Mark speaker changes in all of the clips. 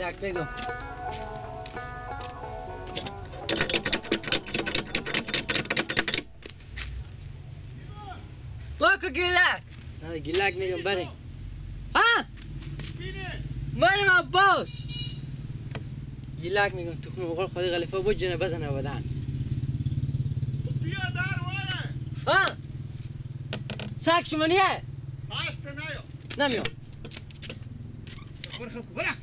Speaker 1: دک بگو. باکو گیلک. نه گیلک میگم بره. ها؟ بریم عباس. گیلک میگم تخم مرغ خودی غلیفه بود جنه بزنه بدن.
Speaker 2: بیا در واره.
Speaker 1: ها؟ سگ شما نیه؟
Speaker 2: هست نیا.
Speaker 1: نمیام.
Speaker 2: برو خب برو.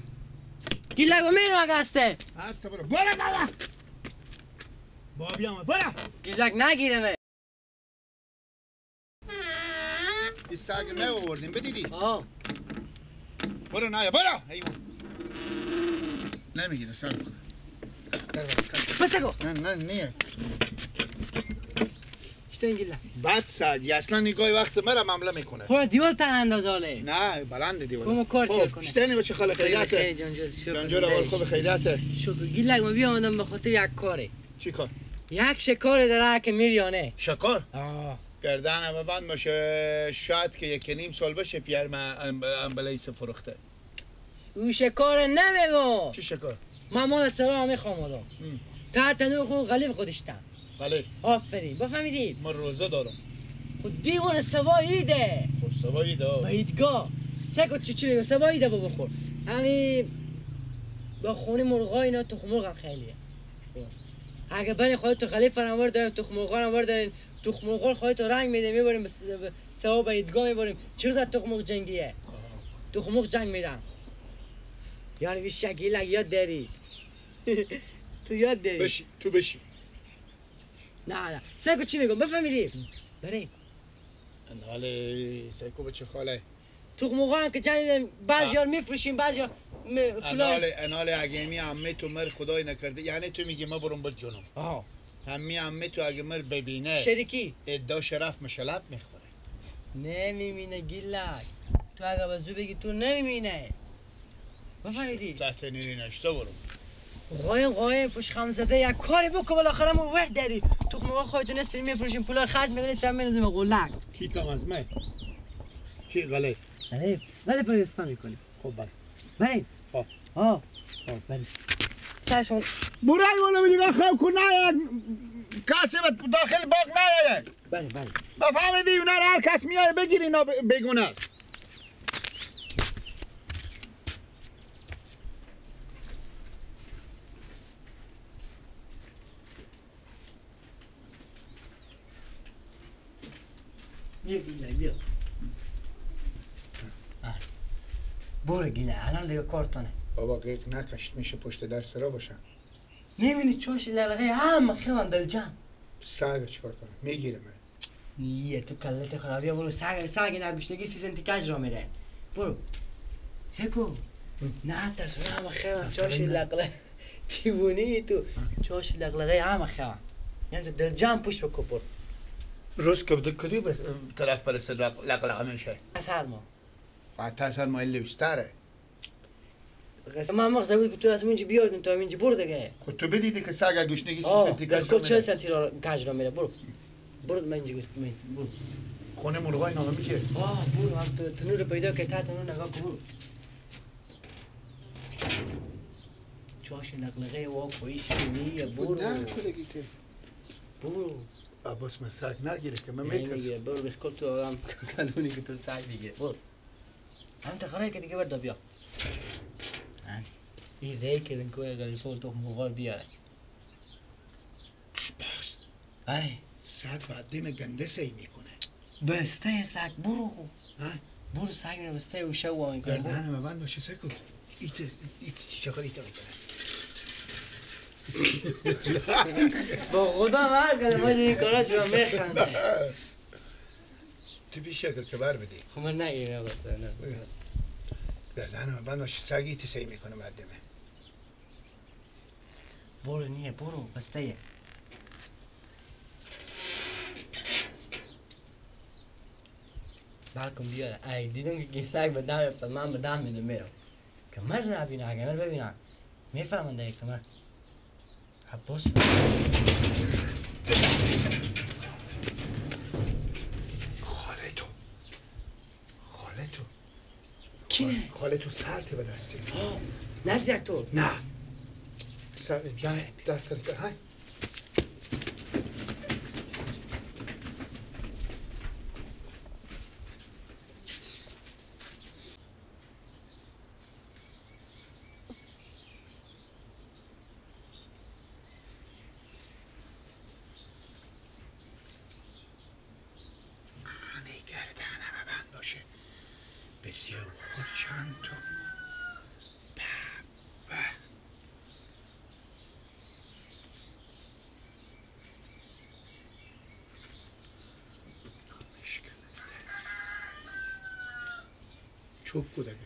Speaker 1: گیلک میرم اگه هسته.
Speaker 2: هسته برو. برو بابا. بابی آمد برو.
Speaker 1: گیلک نگیرمه.
Speaker 2: این سگ نه آوردیم بدیدی؟
Speaker 1: آه.
Speaker 2: برو نیا برو. حیوان. نمیگیره سر بخور.
Speaker 1: بس نکن.
Speaker 2: نه نه نیه.
Speaker 1: بد
Speaker 2: سگ اصلا نگاه وقت مرا حمله میکنه.
Speaker 1: خب دیوار تن انداز حاله.
Speaker 2: نه بلند دیوار.
Speaker 1: کوم کار چه کنه؟
Speaker 2: شتنی بچه خاله خیریته. جانجور اول خوب خیریته.
Speaker 1: شکر گیلک ما بیامدم به خاطر یک کاره.
Speaker 2: چی کار؟
Speaker 1: یک شکار داره که میریانه.
Speaker 2: شکار؟
Speaker 1: آه.
Speaker 2: گردن بند باشه شاید که 1.5 سال بشه پیر ما امبلیس فروخته.
Speaker 1: او شکار نمیگم.
Speaker 2: چی شکار؟
Speaker 1: من مال سرا میخوام آدم. تا تنور خون غلیب خودشتم.
Speaker 2: بله.
Speaker 1: آفرین بفهمیدی؟
Speaker 2: من روزه دارم.
Speaker 1: خود دیوان سواییده.
Speaker 2: خب سواییده.
Speaker 1: به ایدگاه. سگو چی چی میگم سواییده با بخور. همین با خونه مرغا اینا تخم مرغ هم خیلیه. اگه بری خودت تو خلیف فرانور داریم تخم مرغ هم داریم تخم مرغ خودت رنگ میده میبریم سوا به ایدگاه میبریم. چه روز تخم مرغ جنگیه؟ تخم مرغ جنگ میدم. یعنی وی شکیلک یاد داری. تو یاد داری.
Speaker 2: بشی تو بشی.
Speaker 1: نه نه سگو چی میگم بفهمیدی؟ بریم.
Speaker 2: اناله سگو بچه خاله.
Speaker 1: تخم مرغ هم که جنگ بعضیا میفروشیم بعضیا
Speaker 2: اناله اناله اگه می عمه تو مر خدای نکرده یعنی تو میگی ما برم بجنم.
Speaker 1: آها.
Speaker 2: همی عمه تو اگه مر ببینه
Speaker 1: شریکی
Speaker 2: ادعا شرف مشلب میخوره.
Speaker 1: نمیمینه گیلک. تو اگه بزو بگی تو نمیمینه. بفهمیدی؟
Speaker 2: تحت نیری نشته برم.
Speaker 1: قایم قایم پشت خم زده یک کاری بکن بالاخره مون ورد داری. تخم مرغ خودتون نصف میفروشیم پولا خرج میکنیم نصف میندازیم به قلک.
Speaker 2: کی کم از من؟ چی غلیف؟
Speaker 1: غلیف غلیف رو نصف میکنیم.
Speaker 2: خب بله.
Speaker 1: بریم.
Speaker 2: خب.
Speaker 1: آه. خب بریم. سرشون
Speaker 2: برای والا میگه خب کن نه کسی داخل باغ نیاید.
Speaker 1: بله بله.
Speaker 2: بفهمیدی اونا رو هر کس میاد بگیر اینا بگونه.
Speaker 1: بیا گیله بیا. برو گیله الان دیگه کارتونه.
Speaker 2: بابا قیق نکشت میشه پشت در سرا باشن.
Speaker 1: نمیبینی چاش للغه هم خیوان دل جمع.
Speaker 2: سگ چیکار کنم؟ میگیره من.
Speaker 1: نیه تو کلت خرابی برو سگ سگ نگوشتگی 30 سنتی کج را میره. برو. سکو. نه ترس هم خیوان چاش لقله. دیوونی تو چاش لقلقه هم خیوان. یعنی دل جمع پشت بکن برو.
Speaker 2: روز که بده کدی بس طرف برسه لقلقه میشه؟
Speaker 1: اثر ما.
Speaker 2: حتی اثر ما لوستره.
Speaker 1: من مغزه بود که تو از اونجا بیاردون تا اینجا برو دیگه.
Speaker 2: خب تو بدیدی که سگ گوشنگی 30 سنتی کج
Speaker 1: را میره. 40 سنتی را کج را میره برو. برو من اینجا گوشت برو.
Speaker 2: خونه مرغای نامه میشه.
Speaker 1: آه برو هم تو تنور پیدا که تا تنور نگاه کن برو. چاش لقلقه وا کویش نیه برو.
Speaker 2: نه کلگیته.
Speaker 1: برو.
Speaker 2: عباس من سگ نگیره که من میترسم.
Speaker 1: برو بخکل تو آدم کلونی که تو سگ دیگه برو. هم تخره که دیگه بردا بیا. این ری که دن کوی غریبون تخم مرغ بیاره.
Speaker 2: عباس.
Speaker 1: ای
Speaker 2: سگ بعد دیم گنده سی میکنه.
Speaker 1: بسته سگ برو.
Speaker 2: ها؟
Speaker 1: برو سگ رو بسته و شو وا میکنه.
Speaker 2: گردن بند باشه سگو. ایت ایت چه ایت میکنه.
Speaker 1: با خدا مرگ ما این کارا شما میخنده.
Speaker 2: تو بیش شکل که بر بدی.
Speaker 1: خب من نگیرم آقا نه.
Speaker 2: گردن بند باشه سگی تی میکنه بعد دمه.
Speaker 1: برو نیه برو بسته. بلکم بیاره. ای دیدم که گیلک به دم افتاد من به دم میدم میرم. که من نبینه اگه من ببینم میفهمن دیگه که من عباس
Speaker 2: خاله تو خاله تو
Speaker 1: کینه؟
Speaker 2: خاله تو سرته به دستی.
Speaker 1: نزدیک تو.
Speaker 2: نه. سر یعنی دفتر که های. چوب بود اگه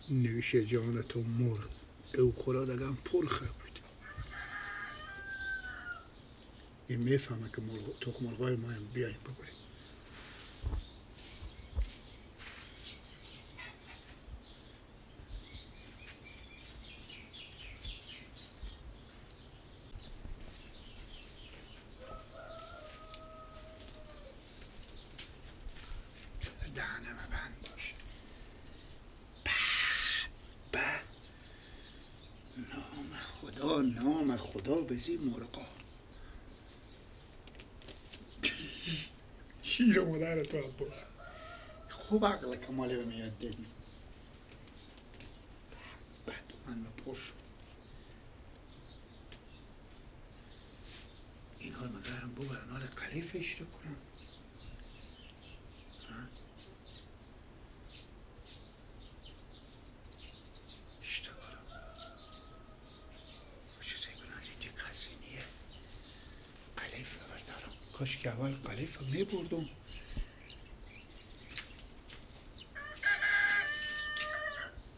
Speaker 2: نوش جان تو مرغ او خورا دگم پرخه بود. این میفهمه که تخم مرغای ما هم بیاییم ببریم. نام خدا بزی مرغا. شیر مادر تو عباس خوب عقل کماله به میاد دادی. بعد من پر شد این حال مگرم ببرن حال قلیف اشتو کنم. کاش که اول قلیف رو میبردم.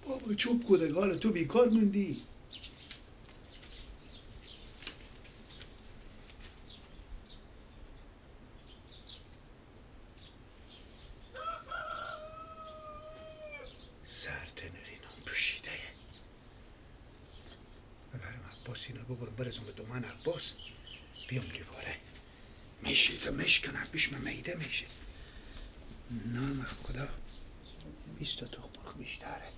Speaker 2: بابا چوب کودگال تو بیکار موندی. سر تنورینام پوشیده. ببرم عباس اینا ببرم برزم به دومن عباس بیام دیواره. میشه تا مشکنه پیش من میده میشه. نام خدا 20 تا تخم مرغ بیشتره.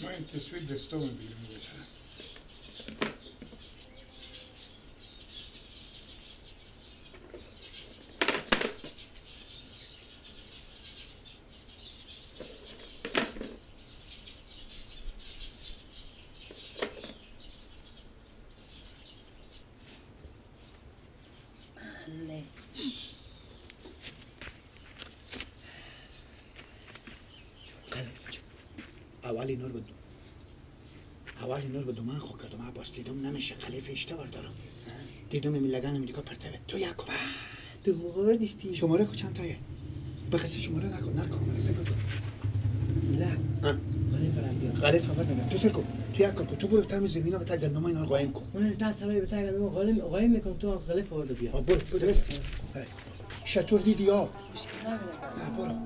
Speaker 2: ما این تصویر دستو میبینیم مثلا. اول اینا رو به دومن خو کردم عباس، دیدم نمیشه قلیف اشتباه دارم. دیدم این لگنم اینجا پرتوه. تو یک کن.
Speaker 1: تو موقع برداشتی
Speaker 2: شماره کو چند تایه؟ بخصه شماره نکن نکن سه تو.
Speaker 1: نه. قلیف رم بیا.
Speaker 2: قلیف اول میگم. تو سر کن. تو یک کن. تو برو تام زمینا به تا گندم اینا رو قایم کن.
Speaker 1: اون تا سوای به تا گندم قایم میکنم تو قلیف آورد بیا.
Speaker 2: برو برو. شطور دیدی ها؟ نه برو.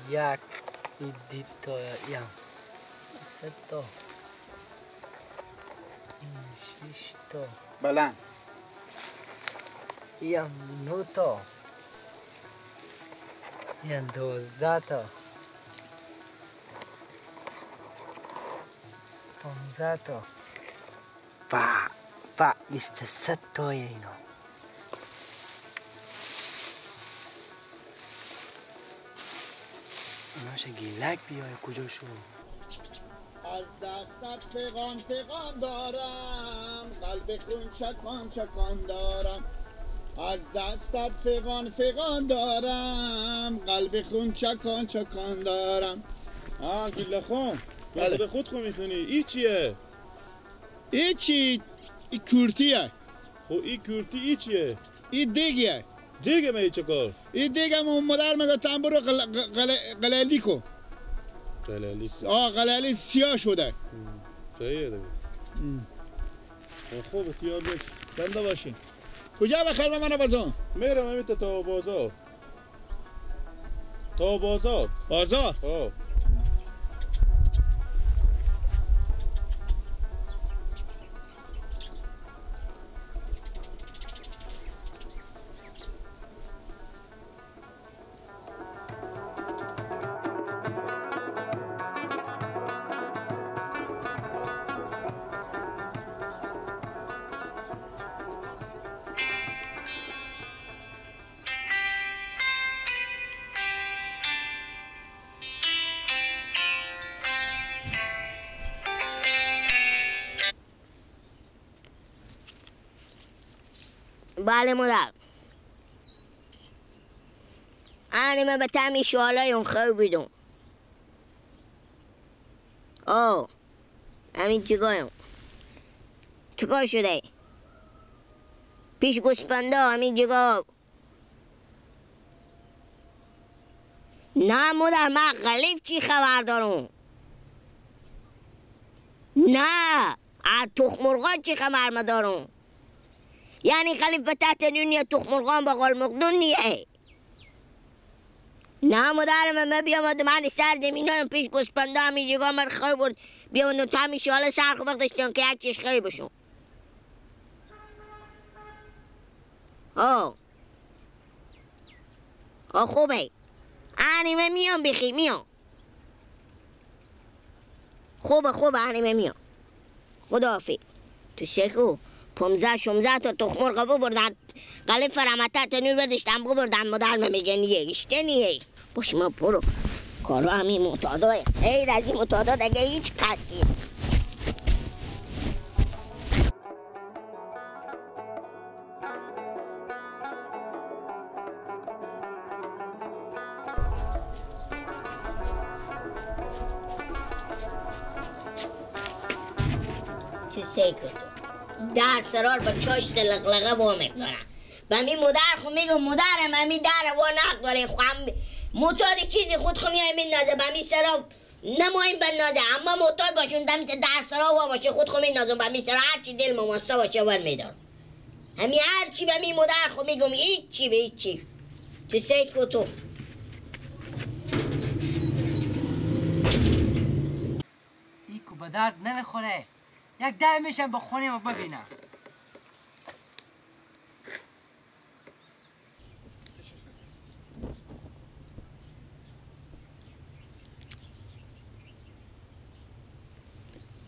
Speaker 1: یک دو تا یم سه تا شش تا
Speaker 2: بلند
Speaker 1: یم 9 تا یم 12 تا 15 تا با 23 تا اینا. ایناشه گیلک بیای کجا شو؟
Speaker 3: از دستت فغان فغان دارم، قلب خون چکان چکان دارم. از دستت فغان فغان دارم، قلب خون چکان چکان دارم.
Speaker 4: آه گیله خون بله خود خو میخونی. ای چیه؟
Speaker 3: ای چی؟ ای کورتیه.
Speaker 4: خب ای کورتی ای چیه؟
Speaker 3: ای دیگه.
Speaker 4: دیگه می چه کار؟
Speaker 3: ای دیگه مادر میگه تنبور قلالی کو.
Speaker 4: قلالی.
Speaker 3: آه قلالی سیاه شده.
Speaker 4: صحیحه دیگه. خوب اختیار باش.
Speaker 3: زنده باشین. کجا بخیر من بازار؟
Speaker 4: میرم همین تا بازار. تا بازار.
Speaker 3: بازار؟
Speaker 4: آه.
Speaker 5: بله مادر، آنی من به تعمی شالای اون خیر بیدم. آه همین چیکایم چیکار شده؟ پیش گوسپنده همین جگاه. نه مادر، من غلیف چی خبر دارم؟ نه از تخم مرغا چی خبر ما دارم؟ یعنی خلیف به تحت نونیه تخم مرغان با قال مقدون نیه. نه مادر من بیام من سر زمینایم پیش گوسپنده همین جگاه من خیر برد بیام تا همین شاله سر خو بخدشتم که یک چیش خیر بشم. آه آه خوبه، آنی من میام بخی میام. خوبه خوبه، آنی من میام. خداحافظ. تو سکو 15 16 تا تخم مرغ ببردن قلب فرامته تنور برداشتم ببردم. مادر من میگه نیه ایشته نیه. باش ما برو کارا همین معتادای غیر از این معتادا دیگه هیچ قصدی. چه سیکو در سرار با چاشت لغلقه وا میکنم. به می مادر خو میگم مادرم همی در وا نقداره خو هم معتاد چیزی خود خو میای میندازه به می سرا نمایم بندازه، اما معتاد باشون دمی در سرا وا باشه خود خو میندازم به می سرا هرچی دل مماسته باشه ور میدارم. همی هرچی به می مادر خو میگم هیچی به هیچی. تو سیکو تو
Speaker 1: ایکو به درد نمیخوره. یک ده میشم با خونه ما ببینم.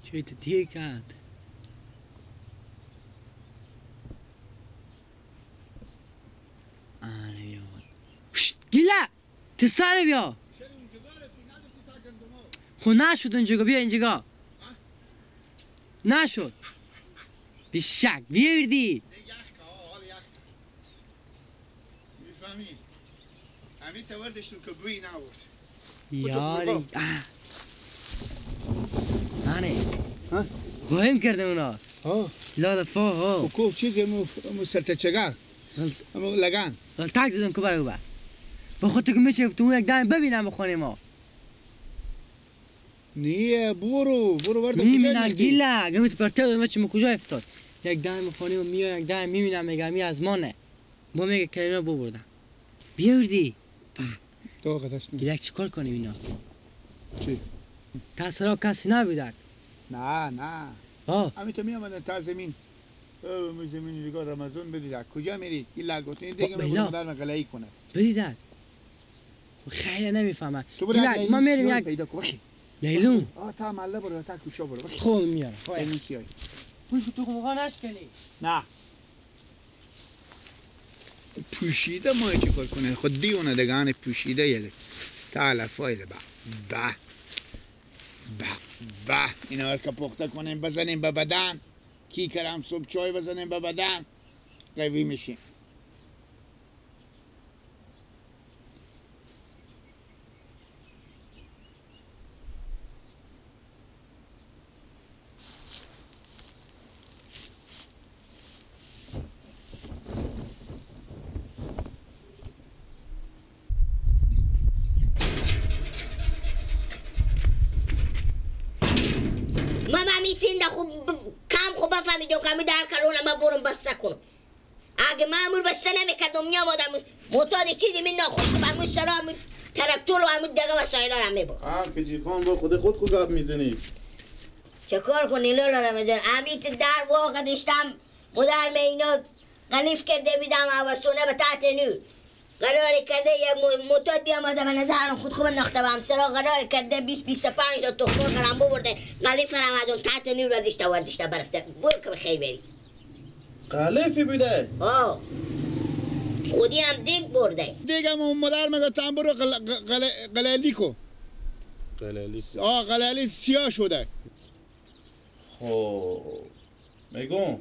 Speaker 1: چه تیه کرد؟ آره بیا. گیله تو سر بیا. خب نشد اونجا، بیا اینجا. نشد بیشک بیردی.
Speaker 3: میفهمی؟ همین توردشتون که بوی نبود.
Speaker 1: یاری آنه قایم کردم اونا. لالا فا ها
Speaker 3: کوف چیزی مو سلتچگان مو لگان
Speaker 1: غلطک زدم که برو بر با خود تو که میشه تو یک دم ببینم بخونه ما.
Speaker 3: نیه برو برو برده
Speaker 1: میبینم گیله گمیت پرته دادم چه کجا افتاد. یک دم خانه ما میاد یک دم میبینم میگم می از ما نه با میگه کلمه ببردم بیاوردی.
Speaker 3: داغ دست نیست.
Speaker 1: گیلک چیکار کنیم اینا؟
Speaker 3: چی؟
Speaker 1: تاثیرا کسی نبودک.
Speaker 3: نه نه. همین تو میامدن تا زمین. زمین دیگه رمضان بدید. کجا میری؟ گیلک گفت این دیگه میگم مادر من قلعی کنه.
Speaker 1: بدید. خیلی نمیفهمم. گیلک ما میریم یک
Speaker 3: پیدا کن.
Speaker 1: لیلون.
Speaker 3: تا محله برو تا کوچه برو.
Speaker 1: خب میارم.
Speaker 3: خب این سیای.
Speaker 1: پوش تو موقع نشکنی.
Speaker 3: نه. پوشیده ما چی کار کنه؟ خود دیونه دگان پوشیده یه تعالی فایده با با با با اینا رو که پخته کنیم بزنیم به بدن کی کرم صبح چای بزنیم به بدن قوی میشیم.
Speaker 5: بسته کنم. اگه مامور بسته نمیکردم میامدم معتاد چیزی می ناخود خوب همون سرا همون ترکتور و همون دیگه وسایل را میبرد.
Speaker 4: هم که جیرخان با خود خود گپ میزنی.
Speaker 5: چه کار کنی لالا رمضان؟ همیت در واقع داشتم مدرم اینا غلیف کرده بیدم عوضونه به تحت نور قرار کرده یک معتاد بیامده به نظرم خود خوب انداخته به همسرا قرار کرده 20-25 تا تخمر قرم ببرده غلیف رم از اون تحت نور وردشته وردشته برفته برو که بخیر بری.
Speaker 4: غلیفی بوده؟
Speaker 5: آه خودی هم دیگ برده.
Speaker 3: دیگه اون مادر میگه تنبور قلالی کو.
Speaker 4: قلالی؟
Speaker 3: آه قلالی سیاه شده.
Speaker 4: خب میگم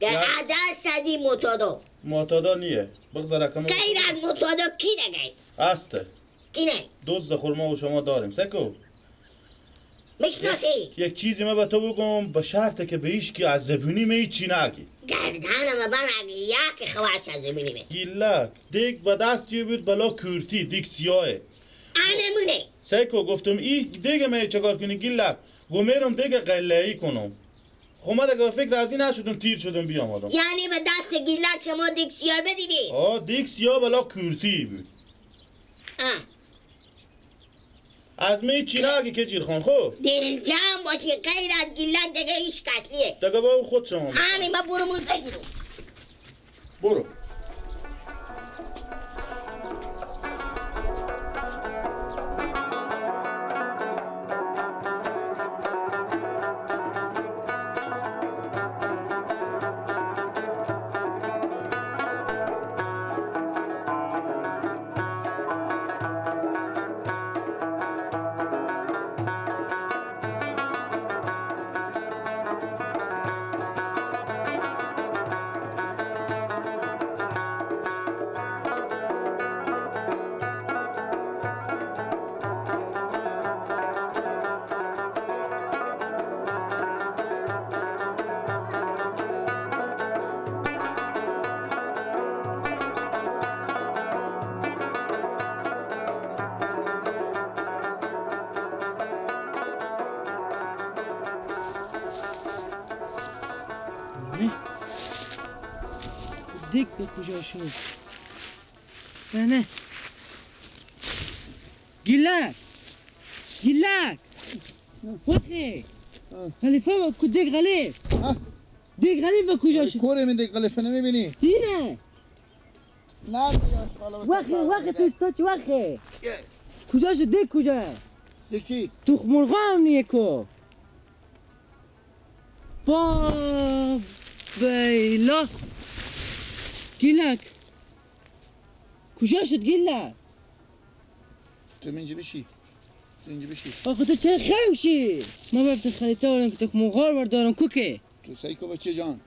Speaker 5: عدد صدی معتادا.
Speaker 4: معتادا نیه بگذار کم
Speaker 5: غیر از معتادا کی نگه؟
Speaker 4: هسته
Speaker 5: کی نه؟
Speaker 4: دوز خرما و شما داریم سکو
Speaker 5: میشناسی؟
Speaker 4: یک چیزی من به تو بگم به شرطه که به هیچ کی از زبونی می چی نگی.
Speaker 5: گردنم من اگه یک خبرش از زبونی می.
Speaker 4: گیلک دیگ به دست یه بود بلا کورتی دیگ سیاهه.
Speaker 5: آنمونه.
Speaker 4: سکو گفتم ای دیگ می چیکار کنی گیلک؟ گمیرم دیگ قلعی کنم. خب من دیگه فکر از این نشدم تیر شدم بیام آدم.
Speaker 5: یعنی به دست گیلک شما دیگ سیاه بدیدی؟
Speaker 4: آه دیگ سیاه بلا کورتی بود.
Speaker 5: آه
Speaker 4: از می چی نگی که جیر خان خب
Speaker 5: دل جمع باشی غیر از گیلک دیگه هیچ کس نیه
Speaker 4: دیگه با خود شما
Speaker 5: همین ما برو موز بگیرم
Speaker 4: برو.
Speaker 1: دیگ به کجا شد؟ نه نه گیلک گیلک وقتی خلیفه با دیگ غلیف دیگ غلیف به کجا شد؟
Speaker 3: کوره من دیگ غلیفه نمیبینی؟
Speaker 1: اینه
Speaker 3: نه
Speaker 1: وقتی وقتی تو استا چی وقتی؟ کجا شد دیگ کجا؟
Speaker 3: دیگ چی؟
Speaker 1: تخم مرغ هم نیه کو با بیلا گیلک کجا شد گیلک؟
Speaker 3: تو اینجا بشی تو اینجا بشی
Speaker 1: آخه تو چه خوشی؟ من برفت خریطه آرم که تخم مرغ بردارم کوکه
Speaker 3: تو سعی کو بچه جان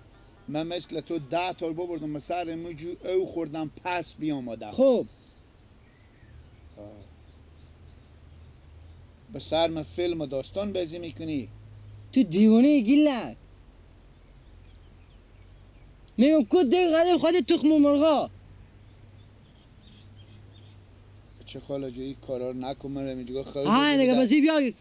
Speaker 3: من مثل تو 10 تا ببردم سر موجو او خوردم پس بیامدم.
Speaker 1: خب
Speaker 3: به سر من فیلم و داستان بازی میکنی
Speaker 1: تو دیوانه گیلک میگم کد دیگه غریب خود تخم مرغا
Speaker 3: چه خاله جو این کارا رو نکن من اینجا خیلی
Speaker 1: آه دیگه بس بیا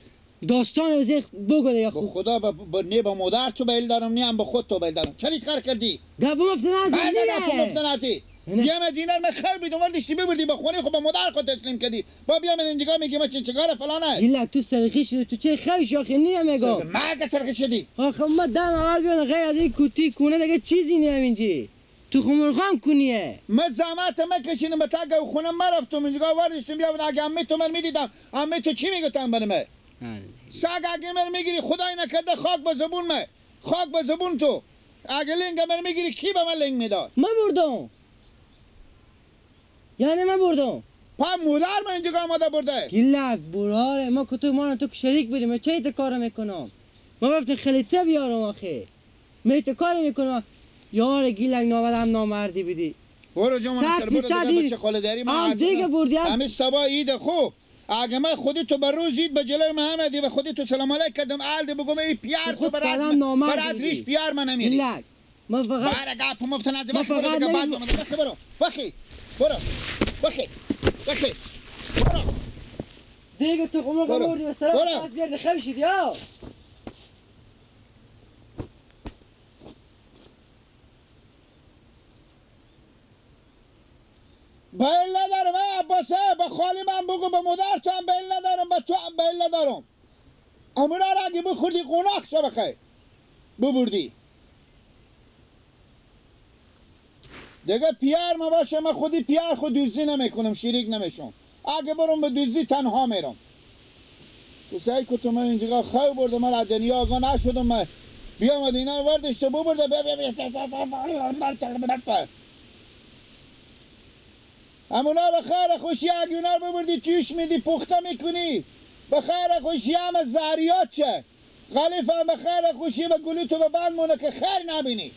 Speaker 1: داستان بس بگو دیگه
Speaker 3: خب خدا با نه با مادر تو بیل دارم نه هم با خود تو بیل دارم چرا کار کردی
Speaker 1: گپ مفت نزی
Speaker 3: گپ مفت نزی بیام دینار من خیر بیدم وردشتی ببردی با خونه خو با مادر خود تسلیم کردی با بیام اینجا میگی ما چیکار فلانه
Speaker 1: گیلک تو سرخی شدی تو چه خیش آخه نیم میگم
Speaker 3: مرگ سرخی شدی
Speaker 1: آخه ما دم اول بیان غیر از این کوتی کونه دیگه چیزی نیم اینجی تو خمرغام کنیه
Speaker 3: من زحمت مکشینم به تگ خونه ما رفتم اینجا وردشتم بیا اگه عمه تو من میدیدم عمه تو چی میگفتن برای من سگ اگه من میگیری خدای نکرده خاک به زبون من خاک به زبون تو اگه لنگ من میگیری کی به من لنگ میداد
Speaker 1: من بردم یعنی من بردم
Speaker 3: پا مادر من اینجا آماده برده
Speaker 1: گیلک براره ما که تو ما تو شریک بودیم من چه کار میکنم ما رفتیم خلیته بیارم آخه من کار میکنم یار گیلک ناولم نامردی بدی
Speaker 3: برو جون سر برو دیگه بچه خاله داری ما
Speaker 1: دیگه بردی
Speaker 3: همین صبا عید خوب اگه من خودی تو بر روز عید به جلوی محمدی به خودی تو سلام علیک کردم الد بگم ای پیار تو برات ریش پیار من نمیری
Speaker 1: گیلک ما فقط
Speaker 3: برا گپ مفت نزد برو دیگه بعد برو وخی برو وخی وخی برو
Speaker 1: دیگه تو خمر بردی به سلام پس بیارد خمشید یا
Speaker 3: بیل ندارم ای عباسه به خالی من بگو به مادر تو هم بیل ندارم به تو هم بیل ندارم امونا را اگه بخوردی قوناخ شو بخیر ببردی دیگه پیار ما باشه من خودی پیار خود دوزی نمیکنم شریک نمیشم اگه برم به دوزی تنها میرم تو سعی کن تو من اینجا خیر برده من از دنیا آگاه نشدم من بیام اینا وردش تو ببرده امونا به خیر خوشی اگه اونا رو ببردی جوش میدی پخته میکنی به خیر خوشی هم زهریات چه غلیف هم به خیر خوشی به گلو تو به بند مونه که خیر نبینی.